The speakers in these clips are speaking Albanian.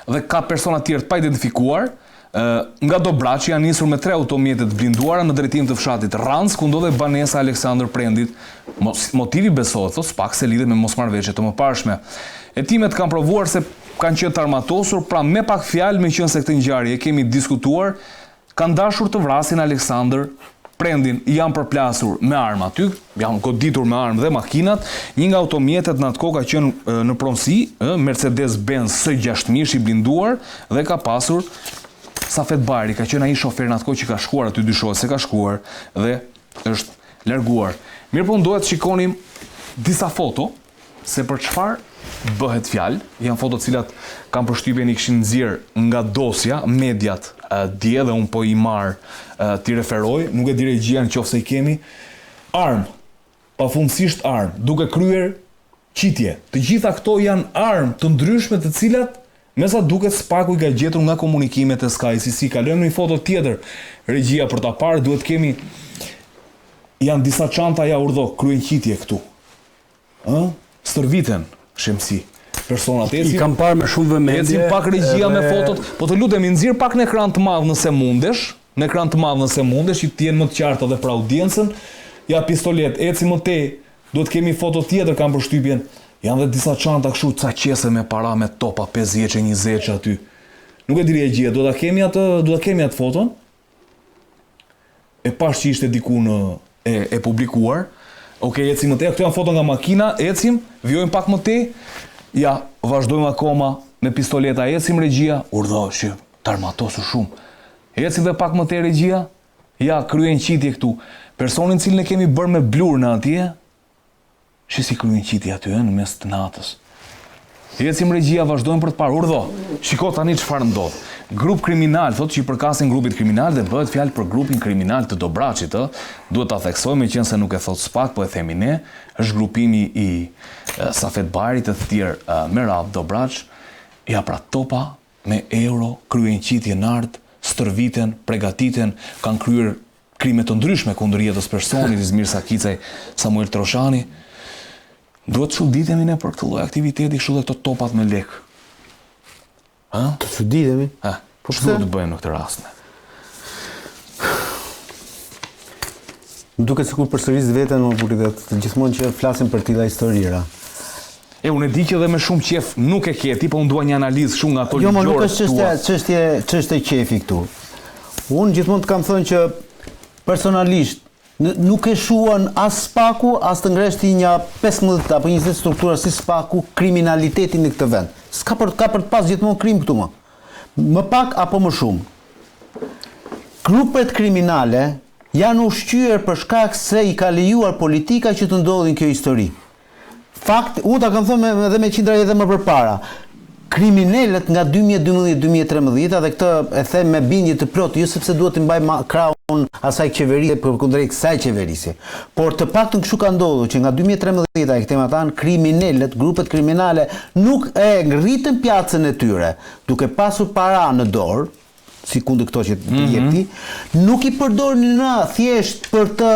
dhe ka persona të tjerë të paidentifikuar, nga Dobraçi janë nisur me tre automjete të blinduara në drejtim të fshatit Rrancë, ku ndodhej banesa e Aleksandër Prendit. Motivi besohet, thotë SPAK, se lidhet me mosmarrëveshje të mëparshme. Hetimet kanë provuar se kanë qenë të armatosur, pra me pak fjalë, meqenëse këtë ngjarje e kemi diskutuar, Kanë dashur të vrasin Aleksandër Prendin, janë përplasur me armë aty, janë goditur me armë dhe makinat. Një nga automjetet në atë kohë ka qenë në pronësi, ë, Mercedes Benz S 6000 i blinduar dhe ka pasur Safet Bajri, ka qenë ai shofer në atë kohë që ka shkuar aty, dyshohet se ka shkuar dhe është larguar. Mirëpo unë doja të shikonim disa foto Se për çfarë bëhet fjalë, janë foto të cilat kam përshtypjen i kishin nxjerrë nga dosja mediat dje dhe unë po i marr t'i referoj, nuk e di regjia në qoftë se i kemi, armë, pafundësisht armë, duke kryer qitje. Të gjitha këto janë armë të ndryshme të cilat me sa duket SPAK-u i ka gjetur nga komunikimet e Sky ECC. Kalojmë në një foto tjetër, regjia për ta parë, duhet të kemi janë disa çanta ja urdhëro, kryen qitje këtu. Ë? Stërviten, Shemsi. Personat ecin. I kam parë me shumë vëmendje. Ecin pak regjia me fotot. Po të lutem, i nxirr pak në ekran të madh nëse mundesh, në ekran të madh nëse mundesh, që të jenë më të qarta dhe për audiencën. Ja pistoletë, ecim më tej. Duhet të kemi foto tjetër, kam përshtypjen. Janë dhe disa çanta kështu, ca qese me para me topa 50 20 aty. Nuk e di regjia, do ta kemi atë, do ta kemi atë foton. E pashë që ishte diku në e, e publikuar. Ok, ecim më tej. Këto janë foto nga makina, ecim, vijojmë pak më tej. Ja, vazhdojmë akoma me pistoleta, ecim regjia. Urdhëro, shi, të armatosur shumë. Ecim dhe pak më tej regjia. Ja, kryen qitje këtu. Personin të cilin e kemi bërë me blur në atje, Shi si kryen qitje aty, në mes të natës. Ecim regjia, vazhdojmë për të parë. Urdhëro, shiko tani çfarë ndodh. Grup kriminal, thotë që i përkasin grupit kriminal dhe bëhet fjalë për grupin kriminal të Dobraçit, ë. Duhet ta theksojmë, meqenëse nuk e thotë SPAK, po e themi ne, është grupimi i Safet Bajrit e të tjerë me radhë Dobraç. Ja pra topa me euro kryen qitje nart, stërviten, pregatiten, kanë kryer krime të ndryshme kundër jetës personit, Izmir Sakicaj, Samuel Troshani. Duhet të çuditemi ne për këtë lloj aktiviteti kështu dhe këto topat me lek. Ë? Të çuditemi? Ë. Po pse duhet të bëjmë në këtë rast ne? Më duket sikur përsëris veten më burri dhe gjithmonë që flasim për tilla historira. E unë e di që dhe me shumë qef nuk e ke ti, po unë dua një analizë shumë nga ato jo, ligjore. Jo, nuk është çështje, çështje, çështje qefi këtu. Unë gjithmonë të kam thënë që personalisht nuk e shuan as SPAK-u, as të ngresh ti një 15 apo 20 struktura si SPAK-u kriminalitetin në këtë vend. S'ka për ka për të pas gjithmonë krim këtu më. Më pak apo më shumë. Grupet kriminale janë ushqyer për shkak se i ka lejuar politika që të ndodhin kjo histori. Fakt, unë ta kam thënë edhe me qindra edhe më përpara. Kriminelët nga 2012 2013 dhe këtë e them me bindje të plotë, jo sepse duhet t'i mbaj krahun asaj qeverie përkundrejt kësaj qeverisje, por të paktën kështu ka ndodhur që nga 2013 e këtej matanë kriminelët, grupet kriminale nuk e ngritën pjacën e tyre, duke pasur para në dorë, sikundër këto që të jep ti, nuk i përdornin na thjesht për të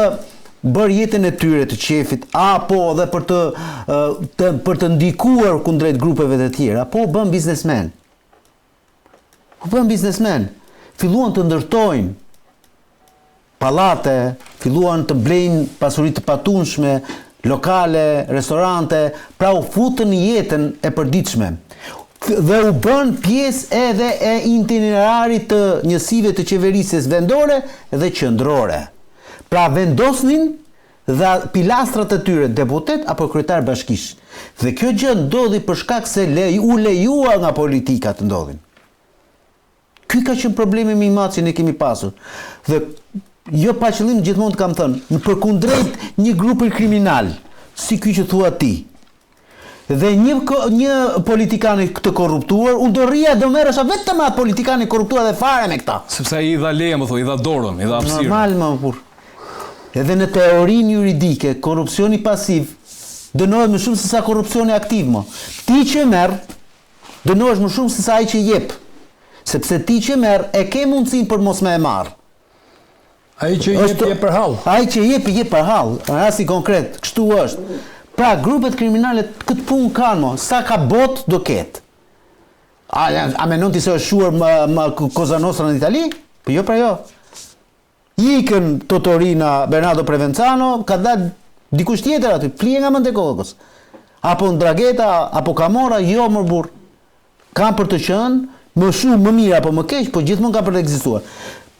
bërë jetën e tyre të qefit apo edhe për të, të për të ndikuar kundrejt grupeve të tjera, po u bën biznesmen. U bën biznesmen. Filluan të ndërtojnë pallate, filluan të blejnë pasuri të patundshme, lokale, restorante, pra u futën në jetën e përditshme dhe u bënë pjesë edhe e itinerarit të njësive të qeverisjes vendore dhe qendrore. Pra vendosnin dhe pilastrat e tyre deputet apo kryetar bashkish. Dhe kjo gjë ndodhi për shkak se le, u lejua nga politika të ndodhin. Ky ka qenë problemi më i madh që ne kemi pasur. Dhe jo pa qëllim gjithmonë të kam thënë, në përkundrejt një grupi kriminal, si ky që thua ti, dhe një një politikani të korruptuar, unë do rrija do merresha vetëm me atë politikanin e korruptuar dhe fare me këta. Sepse ai i dha leje, më thua, i dha dorën, i dha hapësirën. Normal më burr. Edhe në teorinë juridike, korrupsioni pasiv dënohet më shumë se sa korrupsioni aktiv më. Ti që merr, Dënohesh më shumë sesa ai që jep. Sepse ti që merr e ke mundësinë për mos me e marrë. Ai që jep, jep për hall. Ai që jep, jep për hall. Në rastin konkret, kështu është. Pra, grupet kriminale këtë punë kanë mo, sa ka botë do ketë. A, a menon ti se është shuar më, më Cosa Nostra në Itali? Po jo pra jo. Ikën Toto Riina, Bernardo Provenzano, ka dalë dikush tjetër aty, flije nga mendtë e kokës. Apo Ndrangheta, apo Camorra, jo mor burrë. Kanë për të qenë, më shumë, më mirë apo më keq, po gjithmonë kanë për të ekzistuar.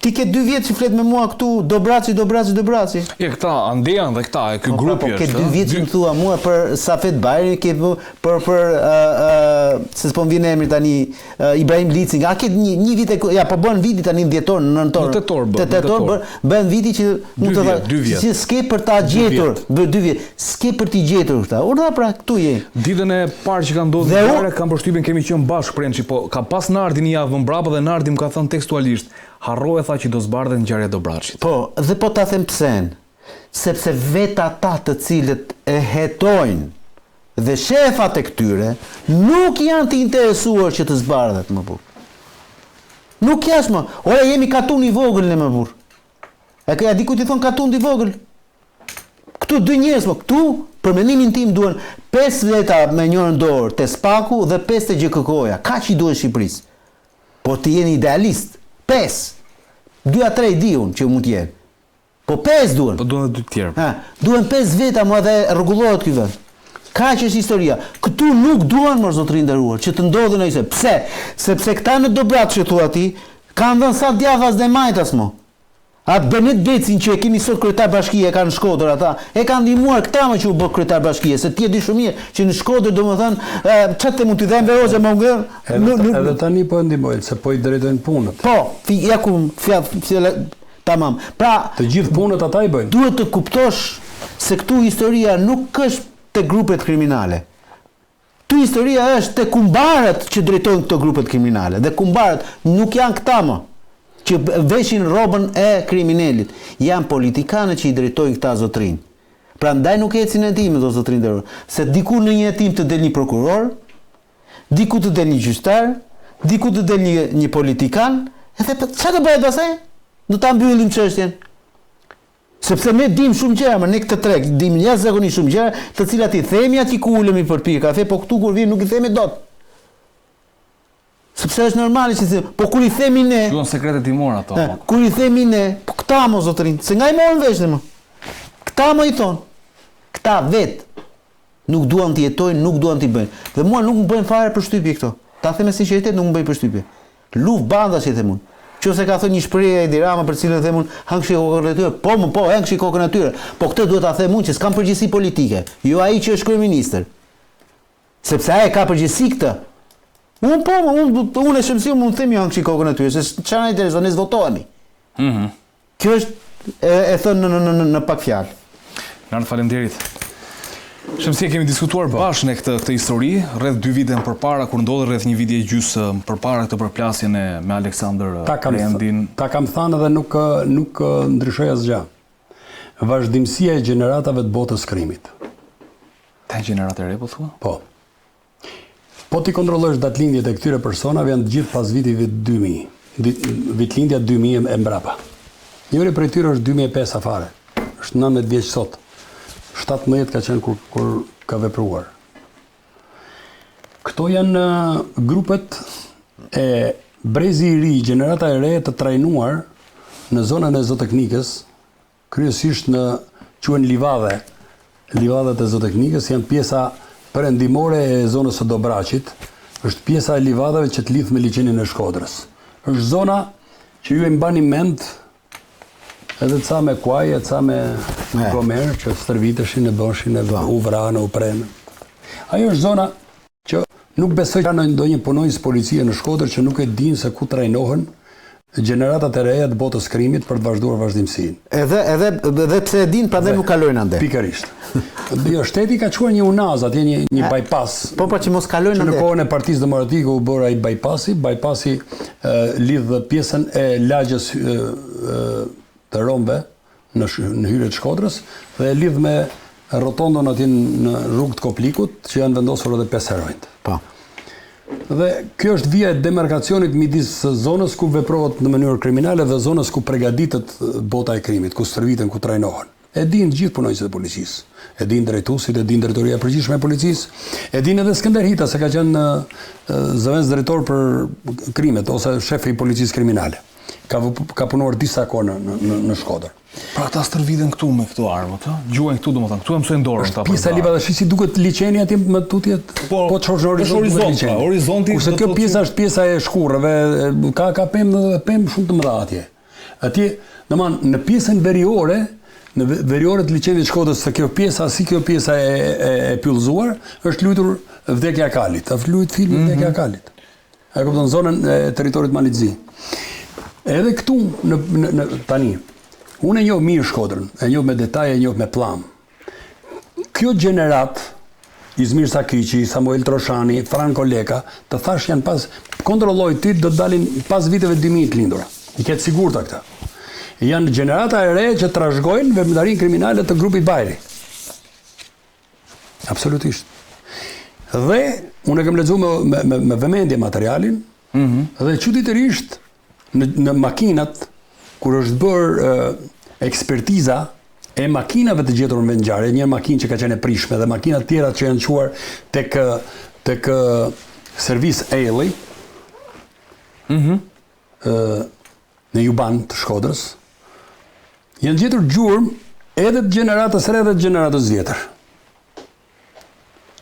Ti ke dy vjet që flet me mua këtu, Dobraçi, Dobraçi, Dobraçi. E këta, andej janë dhe këta, e ky po, pra, grupi po, ke dy vjet që më thua mua për Safet Bajrin, ke për për ë ë se s'po më vjen emri tani, Ibrahim Licin, a ke një një vit e ja po bën viti tani në dhjetor, në nëntor. Në tetor bën. Në tetor bën, bën viti që mund të thë, që s'ke për ta gjetur, bë dy vjet, s'ke për t'i gjetur këta. Urdhëro pra, këtu je. Ditën e parë që ka ndodhur ngjarja, kam përshtypjen kemi qenë bashkë Prençi, po ka pas Nardi një javë më mbrapa dhe Nardi më ka thënë tekstualisht, harroje tha që do zbardhet ngjarja e Dobraçit. Po, dhe po ta them psen. Sepse vetë ata të cilët e hetojnë Dhe shefat e këtyre nuk janë të interesuar që të zbardhet më burrë. Nuk jash më. Ore jemi katun i vogël ne më burrë. E ke a di kujt i thon katun i vogël? Këtu dy njerëz më këtu për mendimin tim duhen 5 veta me njërën dorë te SPAK-u dhe 5 te GJKKO-ja. Kaq i duhen Shqipërisë. Po të jeni idealist. 5. 2 a 3 i di unë që mund të jenë. Po pesë duhen. Po duhen edhe dy të tjerë. Ha, duhen pesë veta më dhe rregullohet ky vend. Kaq është historia. Këtu nuk duan mor zotëri i nderuar që të ndodhin ai se. Pse? Sepse këta në Dobraç që thua ti, kanë dhënë sa djathas dhe majtas mo. Atë Benet Becin që e kemi sot kryetar bashkie e kanë në Shkodër ata, e kanë ndihmuar këta më që u bë kryetar bashkie, se ti e di shumë mirë që në Shkodër domethënë, ça të them unë ty dhe Enver Hoxha më ngë, Edhe, edhe tani po e ndihmojnë, se po i drejtojnë punët. Po, ja ku fjala Tamam. Pra, të gjithë punët ata i bëjnë. Duhet të kuptosh se këtu historia nuk është te grupet kriminale. Këtu historia është te kumbarët që drejtojnë këto grupet kriminale. Dhe kumbarët nuk janë këta më që veshin rrobën e kriminelit. Janë politikanët që i drejtojnë këta zotërinj. Prandaj nuk ecin hetimet o zotëri i nderuar. Se diku në një hetim të del një prokuror, Diku të del një gjyqtar, diku të del një një politikan, edhe çfarë do bëhet pastaj? Do ta mbyllim çështjen. Sepse ne dimë shumë gjëra, më ne këtë treg dimë jashtëzakonisht shumë gjëra, të cilat i themi aty ku ulemi për të pirë kafe, po këtu kur vijmë nuk i themi dot. Sepse është normale që si, po kur i themi ne, Quhen sekret hetimor ato. E, kur i themi ne, po këta mo zotërinj, se nga i morën vesh ne më. Këta më i thonë. Këta vetë Nuk duan t'i hetojnë, nuk duan t'i bëjnë. Dhe mua nuk më bëjnë fare përshtypje këto. Ta them me sinqeritet, nuk më bëjnë përshtypje. Luftë bandash i them unë. Qoftë ka thënë një shprehje Edi Rama për të cilën them unë, hëngshi kokën e tyre, po më po, hëngshi kokën e tyre. Po këtë duhet ta them unë që s'kam përgjegjësi politike, jo ai që është kryeministër. Sepse ai e ka përgjegjësi këtë. Unë po, unë unë e Shemsiu mund të them jo hëngshi kokën e tyre, se çfarë na intereson, ne s'votohemi. Mhm. Kjo është e, e thënë në, në, në, në pak fjalë. Nard, faleminderit. Shemsi, e kemi diskutuar po. bashkë ne këtë këtë histori rreth dy vite më përpara kur ndodhi rreth një vit e gjysë përpara këtë përplasjen e me Aleksandër ta kam, Prendin. Ta kam thënë edhe nuk nuk ndryshoi asgjë. Vazhdimësia e gjeneratave të botës krimit. Ta gjeneratë e re po thua? Po. Po t'i kontrollosh datëlindjet e këtyre personave janë të gjithë pas vitit 2000, vitlindja 2000 e mbrapa. Njëri prej tyre është 2005 fare, është 19 vjeç sot, 17 ka qenë kur, kur ka vepruar. Këto janë grupet e brezi i ri, gjenerata e re të trajnuar në zonën e zoteknikës, Kryesisht në quhen livadhe. Livadhet e zooteknikës janë pjesa perëndimore e zonës së Dobraçit, është pjesa e livadheve që të lidh me liqenin e Shkodrës. Është zona që ju e mbani mend edhe ca me kuaj e ca me gomerë që stërviteshin e bëshin e u vranë, u prenë. Ajo është zona Që nuk besoj ka ndonjë punonjës policie në Shkodër që nuk e dinë se ku trajnohen gjeneratat e reja të botës krimit për të vazhduar vazhdimësinë. Edhe edhe edhe pse e dinë, prandaj nuk kalojnë andej. Pikërisht. Jo, shteti ka çuar një unazë atje, një një bypass. Po pra që mos kalojnë andej. Që në kohën e Partisë Demokratike u bërë ai bypassi, bypassi lidh pjesën e lagjes të romëve në në hyrje të Shkodrës dhe e lidh me rotondon atje në rrugë të Koplikut, që janë vendosur edhe pesë heronjtë. Po. Dhe kjo është vija e demarkacionit midis zonës ku veprohet në mënyrë kriminale dhe zonës ku pregaditet bota e krimit, ku stërviten, ku trajnohen. E dinë të gjithë punonjësit e policisë. E dinë drejtuesit, e dinë drejtoria e përgjithshme e policisë, e dinë edhe Skënder Hita se ka qenë zëvendës drejtor për krimet ose shefi i policisë kriminale. Ka ka punuar disa kohë në në në Shkodër. Pra ata stërviten këtu me këto armët, ë? Gjuajnë këtu domethënë, këtu e mësojnë dorën këta. Pjesa e Livadhit, shih si duket liqeni atje më tutje, po, po të shohësh në horizont, duket liqeni. Pra, horizonti Kurse kjo pjesa është pjesa e shkurreve, ka ka pemë dhe pemë shumë të mëdha atje. Atje, domethënë në pjesën veriore, në veriore të liqenit të Shkodrës, se kjo pjesa, si kjo pjesa e, e, e pyllëzuar, është luajtur Vdekja e Kalit. Është luajtur filmi mm -hmm. Vdekja e Kalit. E kupton zonën e territorit Malit Zi. Edhe këtu në, në, në tani, unë e njoh mirë Shkodrën, e njoh me detaje, e njoh me pllam. Kjo gjeneratë, Izmir Sakiqi, Samuel Troshani, Franko Leka, të thash janë pas, kontrolloj ti do të dalin pas viteve 2000 të lindura. I ke të sigurta këta. Janë gjenerata e re që trashëgojnë veprimtarinë kriminale të grupit Bajri. Absolutisht. Dhe unë e kam lexuar me me me, me vëmendje materialin. Mm -hmm. Dhe çuditërisht në në makinat kur është bërë ekspertiza e makinave të gjetur në vendngjarje, një makinë që ka qenë e prishme dhe makina të tjera që janë çuar tek tek servis Ejlli. Mhm. Mm në Juban të Shkodrës. Janë gjetur gjurmë edhe të gjeneratës re dhe të gjeneratës vjetër.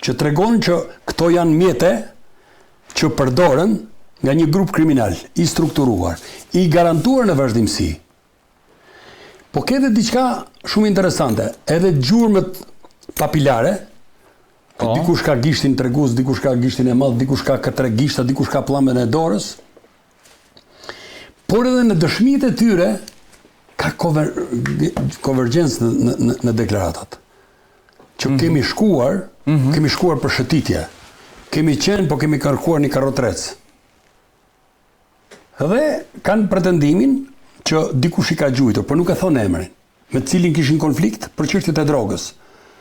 Që tregon që këto janë mjete që përdoren nga një grup kriminal i strukturuar, i garantuar në vazhdimësi. Po ke edhe diçka shumë interesante, edhe gjurmët papilare, po. dikush ka gishtin tregues, dikush ka gishtin e madh, dikush ka tre gishta, dikush ka pëllëmbën e dorës, por edhe në dëshmitë e tyre ka konver, konvergjencë në, në, në, në deklaratat. Që mm -hmm. kemi shkuar, mm -hmm. kemi shkuar për shëtitje. Kemi qenë, po kemi kërkuar një karrotrec. Dhe kanë pretendimin që dikush i ka gjuajtur, por nuk e thonë emrin, me të cilin kishin konflikt për çështjet e drogës.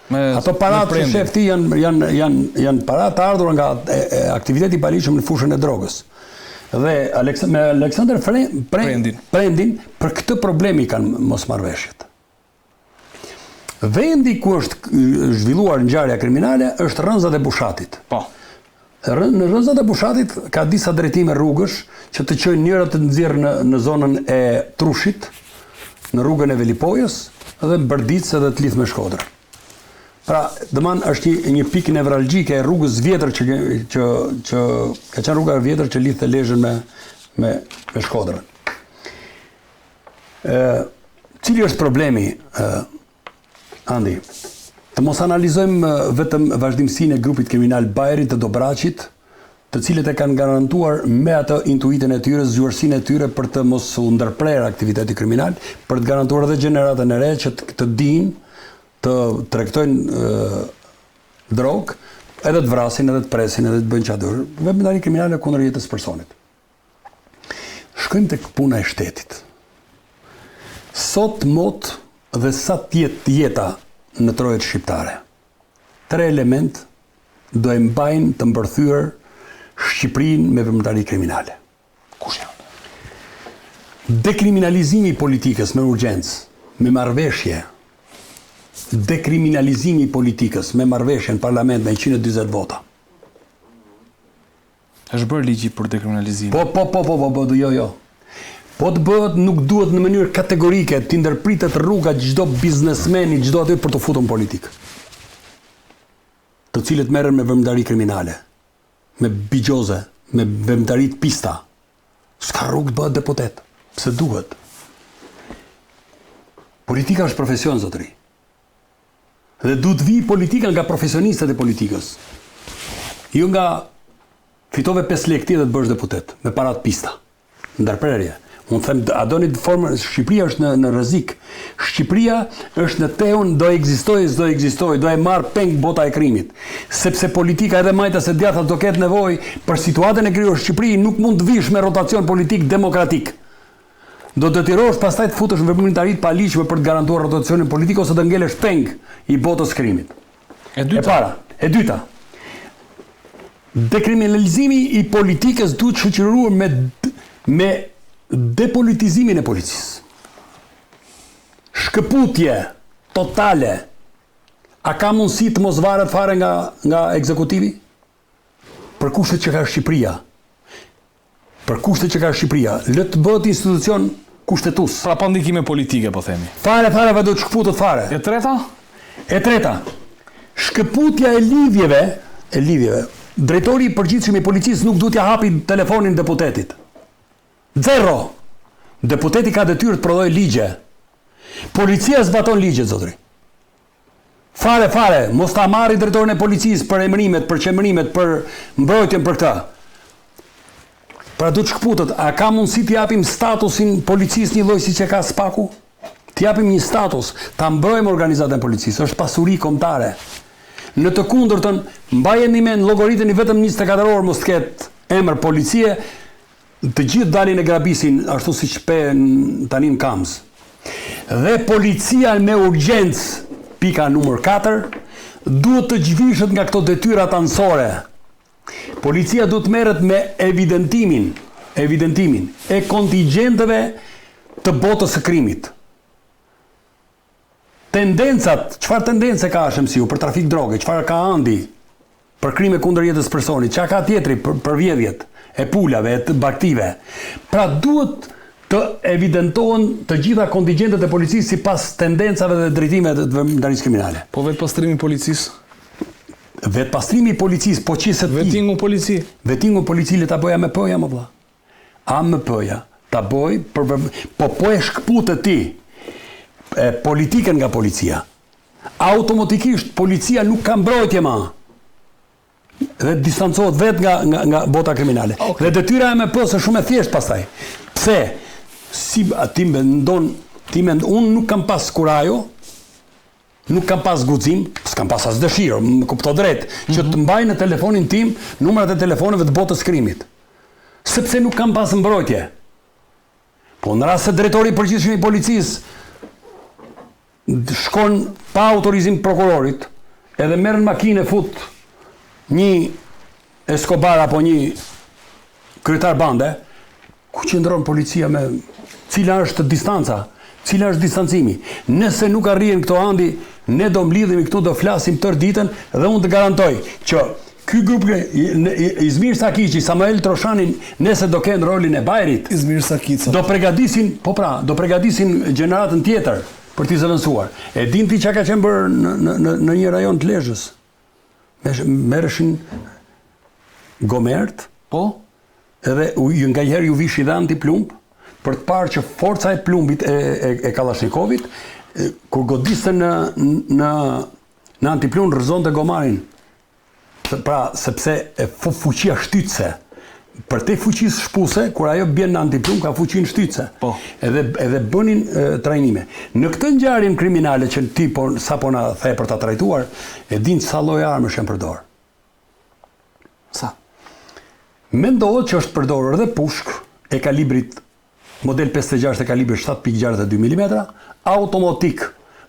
Me, Ato paratë që shef ti janë janë janë janë para të ardhura nga e, e, aktiviteti i paligjshëm në fushën e drogës. Dhe Aleks, me Aleksandër Prendin, Prendin, Prendin për këtë problem i kanë mosmarrëveshjet. Vendi ku është zhvilluar ngjarja kriminale është Rrënzat e Bushatit. Po. Në Rrënzat e Bushatit ka disa drejtime rrugësh që të çojnë njëra të nxjerr në në zonën e Trushit, në rrugën e Velipojës dhe në Bërdicë edhe të lidh me Shkodrën. Pra, domethënë është një, një pikë nevralgjike e rrugës vjetër që që që ka qenë rruga e vjetër që lidhte Lezhën me me me Shkodrën. Ë, cili është problemi, ë, Andi? Të mos analizojmë vetëm vazhdimësinë e grupit kriminal Bajrit të Dobraçit, të cilët e kanë garantuar me atë intuitën e tyre, zgjuarsinë e tyre për të mos u ndërprerë aktiviteti kriminal, për të garantuar edhe gjeneratën e re që të, të dinë të tregtojnë drogë, edhe të vrasin, edhe të presin, edhe të bëjnë çfarë duhet. Veprimtari kriminale kundër jetës së personit. Shkojmë tek puna e shtetit. Sot mot dhe sa të jetë jeta në trojet shqiptare. Tre element do e mbajnë të mbërthyer Shqipërinë me veprimtari kriminale. Kush janë? Dekriminalizimi i politikës me urgjencë, me marrëveshje. Dekriminalizimi i politikës me marrëveshje në parlament me 140 vota. Është bërë ligji për dekriminalizimin. Po, po, po, po, po, po, jo, jo. Po të bëhet nuk duhet në mënyrë kategorike t'i ndërpritet rruga çdo biznesmeni, çdo aty për t'u futur në politikë. Të cilët merren me veprimtari kriminale, me bixhoze, me veprimtari të pista. S'ka rrugë të bëhet deputet, pse duhet. Politika është profesion, zotëri. Dhe duhet të vijë politika nga profesionistët e politikës. Jo nga fitove 5 lekë ti dhe të bësh deputet me para të pista. Ndërprerje. Unë them, a doni të formën, Shqipëria është në, në rrezik. Shqipëria është në tehun, do ekzistojë, s'do ekzistojë, do e marrë peng bota e krimit. Sepse politika edhe majtas e djathtas do ketë nevojë për situatën e krijuar në Shqipëri, nuk mund të vish me rotacion politik demokratik. Do të detyrohesh pastaj të futesh në veprimtari të paligjshme për të garantuar rotacionin politik ose të ngelesh peng i botës së krimit. E dyta. E para, e dyta. Dekriminalizimi i politikës duhet shoqëruar me me depolitizimin e policisë. Shkëputje. totale. A ka mundësi të mos varet fare nga nga ekzekutivi? Për kushtet që ka Shqipëria. Për kushtet që ka Shqipëria, le të bëhet institucion kushtetues. Pra pa ndikime politike, po themi. Fare, fare, pa do të shkëputet fare. E treta? E treta, shkëputja e lidhjeve, e lidhjeve. Drejtori i përgjithshëm i policisë nuk duhet t'ia hapi telefonin deputetit. Zero! Deputeti ka detyrë të prodhojë ligje. Policia zbaton ligjet, zotëri. Fare, fare, mos ta marri drejtorin e policisë për emërimet, për çemërimet, për mbrojtjen për këtë. Pra duhet shkëputet, a ka mundësi t'i japim statusin policisë një lloj siç e ka SPAK-u? T'i japim një status, ta mbrojmë organizatën e policisë, është pasuri kombëtare. Në të kundërtën, mbajeni mend, llogariteni vetëm 24 orë mos të ketë emër policie, Të gjithë dalin e grabisin ashtu siç pe tani në Kamzë. Dhe policia me urgjencë, pika numër 4, duhet të zhvishet nga këto detyrat anësore. Policia duhet të merret me evidentimin, evidentimin e kontingjenteve të botës së krimit. Tendencat, çfarë tendence ka Shemsiu për trafik droge, çfarë ka Andi për krime kundër jetës së personit, çka ka tjetri për, për vjedhjet e pulave, e të bagëtive. Pra duhet të evidentohen të gjitha kontingjentet e policisë sipas tendencave dhe drejtimeve të veprimtarisë kriminale. Po vetëpastrimi i policisë? Vetëpastrimi i policisë, po qe se ti. Vetingu polici. Vetingu polici le ta bëjë AMP-ja mo vëlla. AMP-ja ta bëjë për po po e shkëpute ti e politikën nga policia. Automatikisht policia nuk ka mbrojtje ma. Dhe distancohet vetë nga nga nga bota kriminale. Okay. Dhe detyra e AMP-së është shumë e thjeshtë pastaj. Pse? Si a ti mendon, ti mend, unë nuk kam pas kurajo, Nuk kam pas guxim, s'kam pas as dëshirë, më kupto drejt, që të mbaj në telefonin tim numrat e telefoneve të botës krimit. Sepse nuk kam pas mbrojtje. Po në rast se drejtori i përgjithshëm i policisë shkon pa autorizim të prokurorit, edhe merr në makinë e fut një Escobar apo një kryetar bande, ku qëndron policia me cila është distanca, cila është distancimi. Nëse nuk arrihen këto Andi, ne do mblidhemi këtu, do flasim tërë ditën dhe unë të garantoj që ky grup Izmir Sakiqi, Samuel Troshani nëse do kenë rolin e Bajrit. Izmir Sakica. Do pregadisin, po pra, do pregadisin gjeneratën tjetër për t'i zëvendësuar. E din ti çka ka qenë bërë në në në, në një rajon të Lezhës? Merreshin gomerët, po, edhe u, ju nganjëherë ju vishi dhe antiplumb, për të parë që forca e plumbit e, e, e Kallashnikovit, kur godiste në, në, në antiplumb, rrëzonte gomarin. Pra, sepse e fuqia shtytëse, përtej fuqisë shpuse, kur ajo bjen në antiplumb, ka fuqinë shtytëse. Po. Edhe, edhe bënin e, trajnime. Në këtë ngjarjen kriminale që ti po, sapo na the për ta trajtuar, e din sa lloj armësh janë përdor. Sa? Mendohet që është përdorur edhe pushkë e kalibrit model 56 e kalibrit 7.62 mm, automatik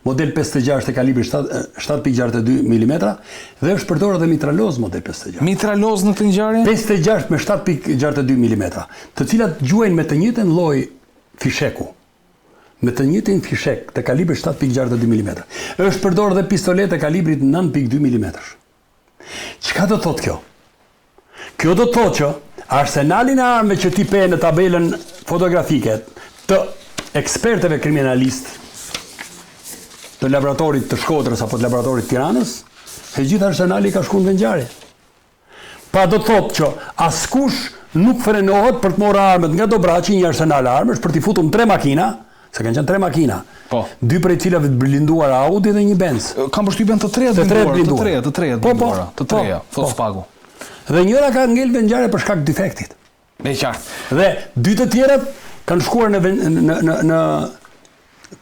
model 56 e kalibrit 7.62 mm dhe është përdorur edhe mitraloz model 56. Mitraloz në këtë ngjarje? 56 me 7.62 mm, të cilat gjuajnë me të njëjtën lloj fisheku. Me të njëjtin fishek të kalibrit 7.62 mm. Është përdorur edhe pistoletë e kalibrit 9.2 mm. Çka do të thotë kjo? Kjo do të thotë që arsenalin e armëve që ti pe në tabelën fotografike të ekspertëve kriminalistë të laboratorit të Shkodrës apo të laboratorit të Tiranës, e gjithë arsenali ka shkuar në vendngjarje. Pra do të thotë që askush nuk frenohet për të marrë armët nga Dobraçi, një arsenal armësh për t'i futur në tre makina, Se kanë qenë tre makina. Po. Dy prej cilave të blinduara Audi dhe një Benz. Kam përshtypjen të treja të treja të treja, të treja të po, po, blinduara, të po, treja, po, thotë SPAK-u. Dhe njëra ka ngel vendngjarje për shkak defektit. E qartë. Dhe dy të tjerat kanë shkuar në në në në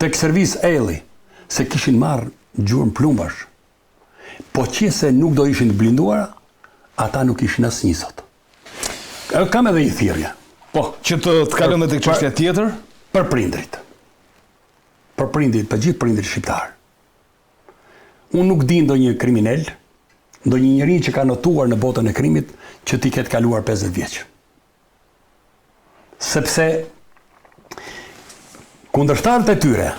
tek servis Ejlli, se kishin marrë gjurmë plumbash. Po qe se nuk do ishin të blinduara, ata nuk ishin asnjë sot. Kam edhe një thirrje. Po, që të të kalojmë tek çështja tjetër, për prindrit. Për prindrit, për gjithë prindrit shqiptarë. Unë nuk di ndonjë kriminel, ndonjë njeri që ka notuar në botën e krimit që t'i ketë kaluar 50 vjeç. Sepse kundërshtarët e tyre.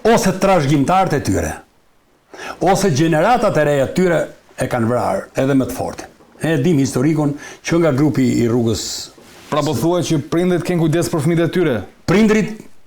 Ose trashëgimtarët e tyre, ose gjeneratat e reja të tyre e kanë vrarë edhe më të fortin. Ne e dimë historikun që nga grupi i rrugës Pra po thua që prindërit kenë kujdes për fëmijët e tyre. Prindërit.